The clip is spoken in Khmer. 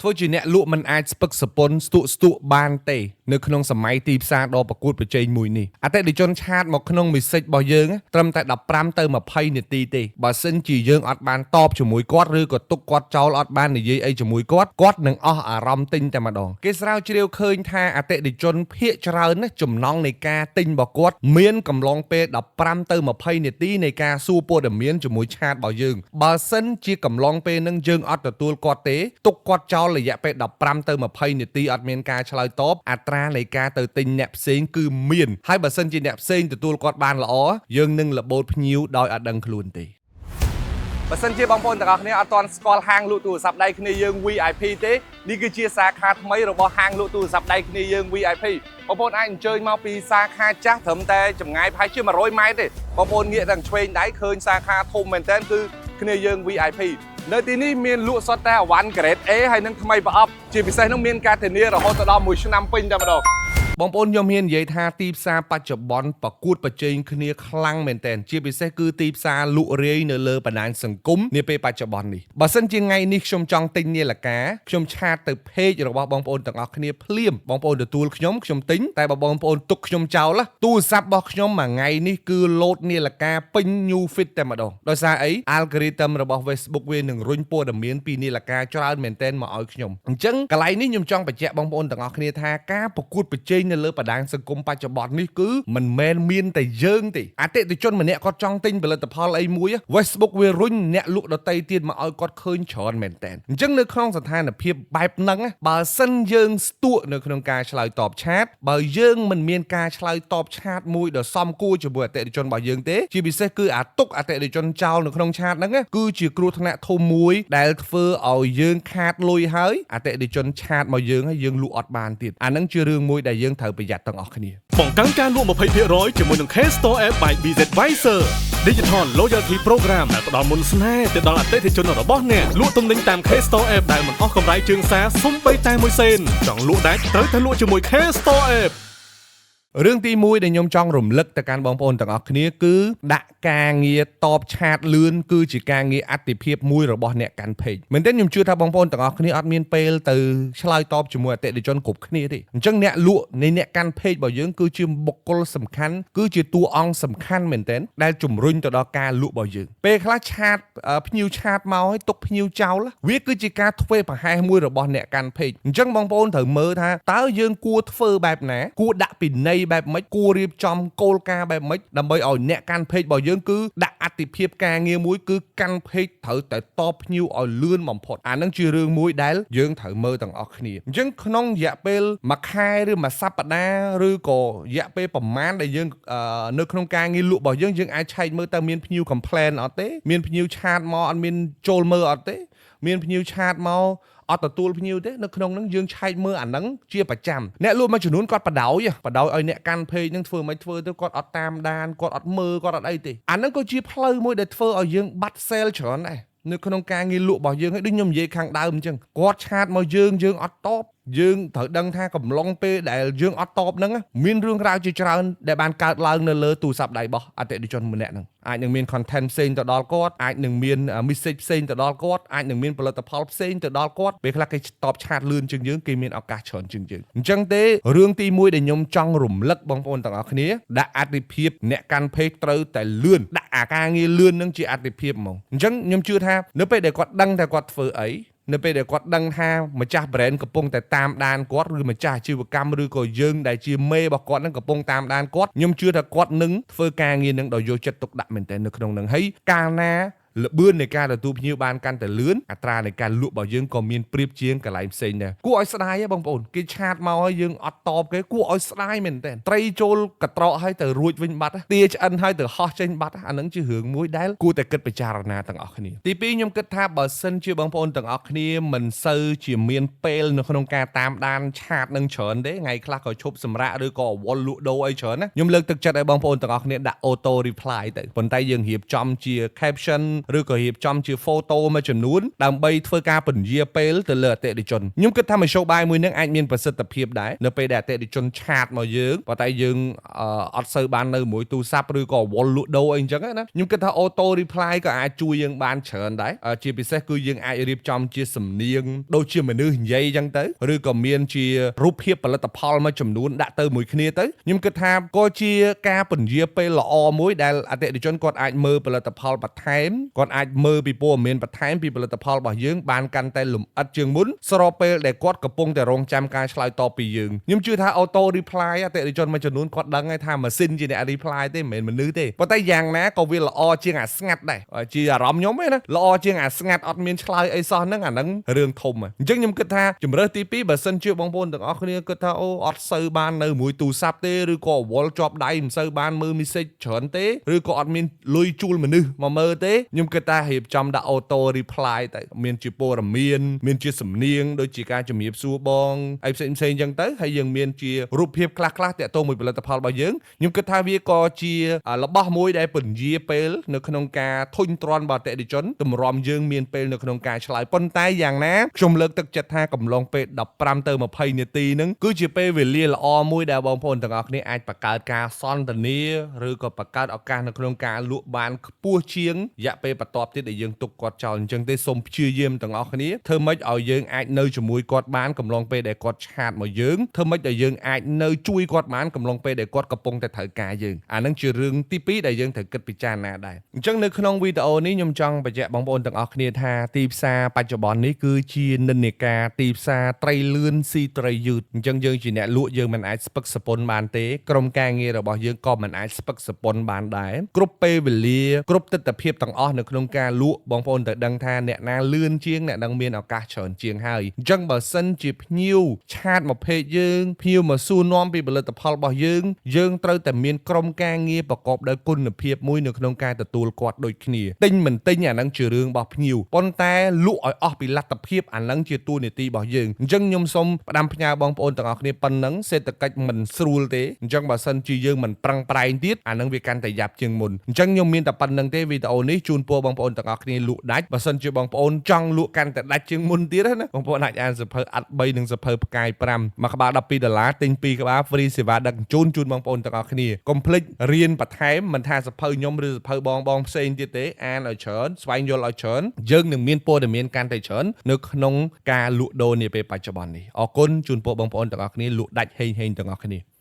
ធ្វើជាអ្នកលក់មិនអាចស្ពឹកសពុនស្ទក់ស្ទក់បានទេនៅក្នុងសម័យទីផ្សារដ៏ប្រកួតប្រជែងមួយនេះអតិថិជន chat មកក្នុង message របស់យើងត្រឹមតែ15ទៅ20នាទីទេបើសិនជាយើងអត់បានតបជាមួយគាត់ឬក៏ទុកគាត់ចោលអត់បាននិយាយអីជាមួយគាត់គាត់នឹងអស់អារម្មណ៍ទិញតែម្ដងគេស្រាវជ្រាវឃើញថាអតិថិជនភាគច្រើនណាចំណង់នៃការទិញរបស់គាត់មានកំឡុងពេល15ទៅ20នាទីនៃការសួរព័ត៌មានជាមួយ chat របស់យើងបើសិនជាកំឡុងពេលហ្នឹងយើងអត់ទទួលគាត់ទេទុកគាត់ចោលរយៈពេល15ទៅ20នាទីអត់មានការឆ្លើយតបអត្រានៃការទៅទិញអ្នកផ្សេងគឺមានហើយបើសិនជាអ្នកផ្សេងទទួលគាត់បានល្អយើងនឹងរបូតភ្ញៀវដោយអត់ដឹងខ្លួនទេ បើសិនជាបងប្អូនទាំងអស់គ្នាអត់ទាន់ស្គាល់ហាងលក់ទូរស័ព្ទដៃគ្នាយើង VIP ទេនេះគឺជាសាខាថ្មីរបស់ហាងលក់ទូរស័ព្ទដៃគ្នាយើង VIP បងប្អូនអាចអញ្ជើញមកពីសាខាចាស់ត្រឹមតែចម្ងាយប្រហែលជា100ម៉ែត្រទេបងប្អូនងាកទាំងឆ្វេងដៃឃើញសាខាធំមែនទែនគឺគ្នាយើង VIP នៅទីនេះមានលក់សុទ្ធតែអវ៉ាន់ grade A ហើយនិងថ្មីប្រអប់ជាពិសេសនោះមានការធានារហូតដល់1ឆ្នាំពេញតែម្ដង បងប្អូនខ្ញុំហ៊ាននិយាយថាទីផ្សារបច្ចុប្បន្នប្រកួតប្រជែងគ្នាខ្លាំងមែនទែនជាពិសេសគឺទីផ្សារលក់រាយនៅលើបណ្ដាញសង្គមនាពេលបច្ចុប្បន្ននេះបើសិនជាថ្ងៃនេះខ្ញុំចង់ទិញនាឡិកាខ្ញុំ chat ទៅ page របស់បងប្អូនទាំងអស់គ្នាភ្លាមបងប្អូនទទួលខ្ញុំខ្ញុំទិញតែបើបងប្អូនទុកខ្ញុំចោលទូរស័ព្ទរបស់ខ្ញុំមួយថ្ងៃនេះគឺលោតនាឡិកាពេញ new feed តែម្ដងដោយសារអី algorithm របស់ Facebook វានឹងរុញព័ត៌មានពីនាឡិកាច្រើនមែនទែនមកឲ្យខ្ញុំអញ្ចឹងកន្លែងនេះខ្ញុំចង់បញ្ជាក់បងប្អូនទាំងអស់គ្នាថាការប្រកួតប្រជែងនៅលើបណ្ដាញសង្គមបច្ចុប្បន្ននេះគឺមិនមែនមានតែយើងទេអតិថិជនម្នាក់គាត់ចង់ទិញផលិតផលអីមួយ Facebook វារុញអ្នកលក់ដតីទៀតមកឲ្យគាត់ឃើញច្រើនមែនទែនអញ្ចឹងនៅក្នុងស្ថានភាពបែបហ្នឹងណាបើសិនយើងស្ទក់នៅក្នុងការឆ្លើយតប chat បើយើងមិនមានការឆ្លើយតប chat មួយដ៏សមគួរជាមួយអតិថិជនរបស់យើងទេជាពិសេសគឺអាទុកអតិថិជនចោលនៅក្នុង chat ហ្នឹងណាគឺជាគ្រោះថ្នាក់ធំមួយដែលធ្វើឲ្យយើងខាតលុយហើយអតិថិជន chat មកយើងហើយយើងលក់អត់បានទៀតអាហ្នឹងជារឿងមួយដែលយើងត្រូវប្រយ័ត្នទាំងអស់គ្នា បង្កើនការលក់20%ជាមួយនឹង K Store App by BZ Visor Digital Loyalty Program ដែលផ្ដល់មន្តស្នេហ៍ទៅដល់អតិថិជនរបស់អ្នកលក់ទំនិញតាម K Store App ដែលមិនអស់កម្រៃជើងសារសូម្បីតែមួយសេនចង់លក់ដាច់ត្រូវតែលក់ជាមួយ K Store App រឿងទី1ដែលខ្ញុំចង់រំលឹកទៅកាន់បងប្អូនទាំងអស់គ្នាគឺដាក់ការងារតប chat លឿនគឺជាការងារអតិភិបមួយរបស់អ្នកកាន់ page មែនទេខ្ញុំជឿថាបងប្អូនទាំងអស់គ្នាអត់មានពេលទៅឆ្លើយតបជាមួយអតិថិជនគ្រប់គ្នាទេអញ្ចឹងអ្នកលក់នៃអ្នកកាន់ page របស់យើងគឺជាបុគ្គលសំខាន់គឺជាតួអង្គសំខាន់មែនទែនដែលជំរុញទៅដល់ការលក់របស់យើងពេលខ្លះ chat ភ្ញៀវ chat មកឲ្យទុកភ្ញៀវចោលវាគឺជាការធ្វើប្រហែសមួយរបស់អ្នកកាន់ page អញ្ចឹងបងប្អូនត្រូវមើលថាតើយើងគួរធ្វើបែបណាគួរដាក់ពិន័យបែបម៉េចគួររៀបចំគោលការណ៍បែបម៉េចដើម្បីឲ្យអ្នកកាន់ page របស់យើងគឺដាក់អតិភិបការងារមួយគឺកាន់ page ត្រូវតែតបភ្ញៀវឲ្យលឿនបំផុតអាហ្នឹងជារឿងមួយដែលយើងត្រូវមើលទាំងអស់គ្នាអញ្ចឹងក្នុងរយៈពេលមួយខែឬមួយសប្តាហ៍ឬក៏រយៈពេលប្រមាណដែលយើងនៅក្នុងការងារលក់របស់យើងយើងអាចឆែកមើលតើមានភ្ញៀវ complain អត់ទេមានភ្ញៀវ chat មកអត់មានចូលមើលអត់ទេមានភ្ញៀវ chat មកអត់ទទួលភ្ញៀវទេនៅក្នុងហ្នឹងយើងឆែកមើលអាហ្នឹងជាប្រចាំអ្នកលក់មួយចំនួនគាត់បដ ாய் បដ ாய் ឲ្យអ្នកកាន់ page ហ្នឹងធ្វើមិនធ្វើទៅគាត់អត់តាមដានគាត់អត់មើលគាត់អត់អីទេអាហ្នឹងក៏ជាផ្លូវមួយដែលធ្វើឲ្យយើងបាត់ sale ច្រើនដែរនៅក្នុងការងារលក់របស់យើងហើយដូចខ្ញុំនិយាយខាងដើមអញ្ចឹងគាត់ chat មកយើងយើងអត់តបយើងត្រូវដឹងថាកំឡុងពេលដែលយើងអត់តបហ្នឹងមានរឿងរ៉ាវជាច្រើនដែលបានកើតឡើងនៅលើទូរស័ព្ទដៃរបស់អតិថិជនម្នាក់ហ្នឹងអាចនឹងមាន content ផ្សេងទៅដល់គាត់អាចនឹងមាន message ផ្សេងទៅដល់គាត់អាចនឹងមានផលិតផលផ្សេងទៅដល់គាត់ពេលខ្លះគេតប chat លឿនជាងយើងគេមានឱកាសច្រើនជាងយើងអញ្ចឹងទេរឿងទី1ដែលខ្ញុំចង់រំលឹកបងប្អូនទាំងអស់គ្នាដាក់អតិភិបអ្នកកាន់ page ត្រូវតែលឿនដាក់អាការងារលឿននឹងជាអតិភិបហ្មងអញ្ចឹងខ្ញុំជឿថានៅពេលដែលគាត់ដឹងថាគាត់ធ្វើអីនៅពេលដែលគាត់ដឹងថាម្ចាស់ brand កំពុងតែតាមដានគាត់ឬម្ចាស់អាជីវកម្មឬក៏យើងដែលជាមេរបស់គាត់នឹងកំពុងតាមដានគាត់ខ្ញុំជឿថាគាត់នឹងធ្វើការងារនឹងដោយយកចិត្តទុកដាក់មែនទែននៅក្នុងនឹងហើយកាលណា ល្បឿននៃការទទួលភ្ញៀវបានកាន់តែលឿនអត្រានៃការលក់របស់យើងក៏មានប្រៀបជាងកន្លែងផ្សេងដែរគួរឲ្យស្ដាយហ៎បងប្អូនគេ chat មកឲ្យយើងអត់តបគេគួរឲ្យស្ដាយមែនទែនត្រីចូលកត្រកឲ្យទៅរួចវិញបាត់ទាឆ្អិនឲ្យទៅហោះចេញបាត់អានឹងជារឿងមួយដែលគួរតែគិតពិចារណាទាំងអស់គ្នាទីពីរខ្ញុំគិតថាបើសិនជាបងប្អូនទាំងអស់គ្នាមិនសូវជាមានពេលនៅក្នុងការតាមដាន chat នឹងច្រើនទេថ្ងៃខ្លះក៏ឈប់សម្រាកឬក៏អវលលក់ដូរអីច្រើនណាខ្ញុំលើកទឹកចិត្តឲ្យបងប្អូនទាំងអស់គ្នាដាក់ auto reply ទៅប៉ុន្តែយើងរៀបចំជា caption ឬក៏រៀបចំជា photo មួយចំនួនដើម្បីធ្វើការពន្យាពេលទៅលើអតិថិជនខ្ញុំគិតថាមធ្យោបាយមួយហ្នឹងអាចមានប្រសិទ្ធភាពដែរនៅពេលដែលអតិថិជន chat មកយើងប៉ុន្តែយើងអត់សូវបាននៅមួយទូរស័ព្ទឬក៏វល់លក់ដូរអីអញ្ចឹងណាខ្ញុំគិតថា auto reply ក៏អាចជួយយើងបានច្រើនដែរជាពិសេសគឺយើងអាចរៀបចំជាសំនៀងដូចជាមនុស្សនិយាយអញ្ចឹងទៅឬក៏មានជារូបភាពផលិតផលមួយចំនួនដាក់ទៅមួយគ្នាទៅខ្ញុំគិតថាក៏ជាការពន្យាពេលល្អមួយដែលអតិថិជនគាត់អាចមើលផលិតផលបន្ថែមគាត់អាចមើលពីព័ត៌មានបន្ថែមពីផលិតផលរបស់យើងបានកាន់តែលម្អិតជាងមុនស្របពេលដែលគាត់កំពុងតែរងចាំការឆ្លើយតបពីយើងខ្ញុំជឿថា auto reply អតិថិជនមួយចំនួនគាត់ដឹងហើយថាម៉ាស៊ីនជាអ្នក reply ទេមិនមែនមនុស្សទេប៉ុន្តែយ៉ាងណាក៏វាល្អជាងអាស្ងាត់ដែរជាអារម្មណ៍ខ្ញុំឯណាល្អជាងអាស្ងាត់អត់មានឆ្លើយអីសោះហ្នឹងអាហ្នឹងរឿងធំហើយអញ្ចឹងខ្ញុំគិតថាជំរើសទី2បើសិនជាបងប្អូនទាំងអស់គ្នាគិតថាអូអត់សូវបាននៅមួយទូរស័ព្ទទេឬក៏វល់ជាប់ដៃមិនសូវបានមើល message ច្រើនទេឬក៏អត់មានលុយជួលមនុស្សមកមើលទេខ្ញុំគិតថារៀបចំដាក់ auto reply ទៅមានជាព័ត៌មានមានជាសំនៀងដូចជាការជំរាបសួរបងអីផ្សេងផ្សេងអញ្ចឹងទៅហើយយើងមានជារូបភាពខ្លះខ្លះតាក់ទងមួយផលិតផលរបស់យើងខ្ញុំគិតថាវាក៏ជារបស់មួយដែលពន្យាពេលនៅក្នុងការធុញទ្រាន់របស់អតិថិជនទម្រាំយើងមានពេលនៅក្នុងការឆ្លើយប៉ុន្តែយ៉ាងណាខ្ញុំលើកទឹកចិត្តថាកំឡុងពេល15ទៅ20នាទីហ្នឹងគឺជាពេលវេលាល្អមួយដែលបងប្អូនទាំងអស់គ្នាអាចបង្កើតការសន្ទនាឬក៏បង្កើតឱកាសនៅក្នុងការលក់បានខ្ពស់ជាងរយៈពេលបន្ទាប់ទៀតដែលយើងទុកគាត់ចោលអញ្ចឹងទេសូមព្យាយាមទាំងអស់គ្នាធ្វើម៉េចឲ្យយើងអាចនៅជាមួយគាត់បានកំឡុងពេលដែលគាត់ chat មកយើងធ្វើម៉េចឲ្យយើងអាចនៅជួយគាត់បានកំឡុងពេលដែលគាត់កំពុងតែត្រូវការយើងអាហ្នឹងជារឿងទី2ដែលយើងត្រូវគិតពិចារណាដែរអញ្ចឹងនៅក្នុងវីដេអូនេះខ្ញុំចង់បញ្ជាក់បងប្អូនទាំងអស់គ្នាថាទីផ្សារបច្ចុប្បន្ននេះគឺជានិន្នាការទីផ្សារត្រីលឿនស៊ីត្រីយឺតអញ្ចឹងយើងជាអ្នកលក់យើងមិនអាចស្ពឹកសពុនបានទេក្រុមការងាររបស់យើងក៏មិនអាចស្ពឹកសពុនបានដែរគ្រប់ពេលវេលាគ្រប់ទិដ្ឋភាពទាំងអស់នៅក្នុងការលក់បងប្អូនត្រូវដឹងថាអ្នកណាលឿនជាងអ្នកនឹងមានឱកាសច្រើនជាងហើយអញ្ចឹងបើសិនជាភ្ញៀវ chat មក page យើងភ្ញៀវមកសួរនាំពីផលិតផលរបស់យើងយើងត្រូវតែមានក្រុមការងារប្រកបដោយគុណភាពមួយនៅក្នុងការទទួលគាត់ដូចគ្នាទិញមិនទិញអាហ្នឹងជារឿងរបស់ភ្ញៀវប៉ុន្តែលក់ឲ្យអស់ពីលទ្ធភាពអាហ្នឹងជាតួនាទីរបស់យើងអញ្ចឹងខ្ញុំសូមផ្ដាំផ្ញើបងប្អូនទាំងអស់គ្នាប៉ុណ្ណឹងសេដ្ឋកិច្ចមិនស្រួលទេអញ្ចឹងបើសិនជាយើងមិនប្រឹងប្រែងទៀតអាហ្នឹងវាកាន់តែយ៉ាប់ជាងមុនអញ្ចឹងខ្ញុំមានតែប៉ុណ្ណឹងទេវីដេអូនេះជូនពរបងប្អូនទាំងអស់គ្នាលក់ដាច់បើសិនជាបងប្អូនចង់លក់កាន់តែដាច់ជាងមុនទៀតណាបងប្អូនអាចអានសៀវភៅអាត់3និងសៀវភៅផ្កាយ5មួយក្បាល12ដុល្លារទិញ2ក្បាល free សេវាដឹកជញ្ជូនជូនបងប្អូនទាំងអស់គ្នាកុំភ្លេចរៀនបន្ថែមមិនថាសៀវភៅខ្ញុំឬសៀវភៅបងបងផ្សេងទៀតទេអានឲ្យច្រើនស្វែងយល់ឲ្យច្រើនយើងនឹងមានព័ត៌មានកាន់តែច្រើននៅក្នុងការលក់ដូរនាពេលបច្ចុប្បន្ននេះអរគុណជូនពរបងប្អូនទាំងអស់គ្នាលក់ដាច់ហេងហេងទាំងអស់គ្នា។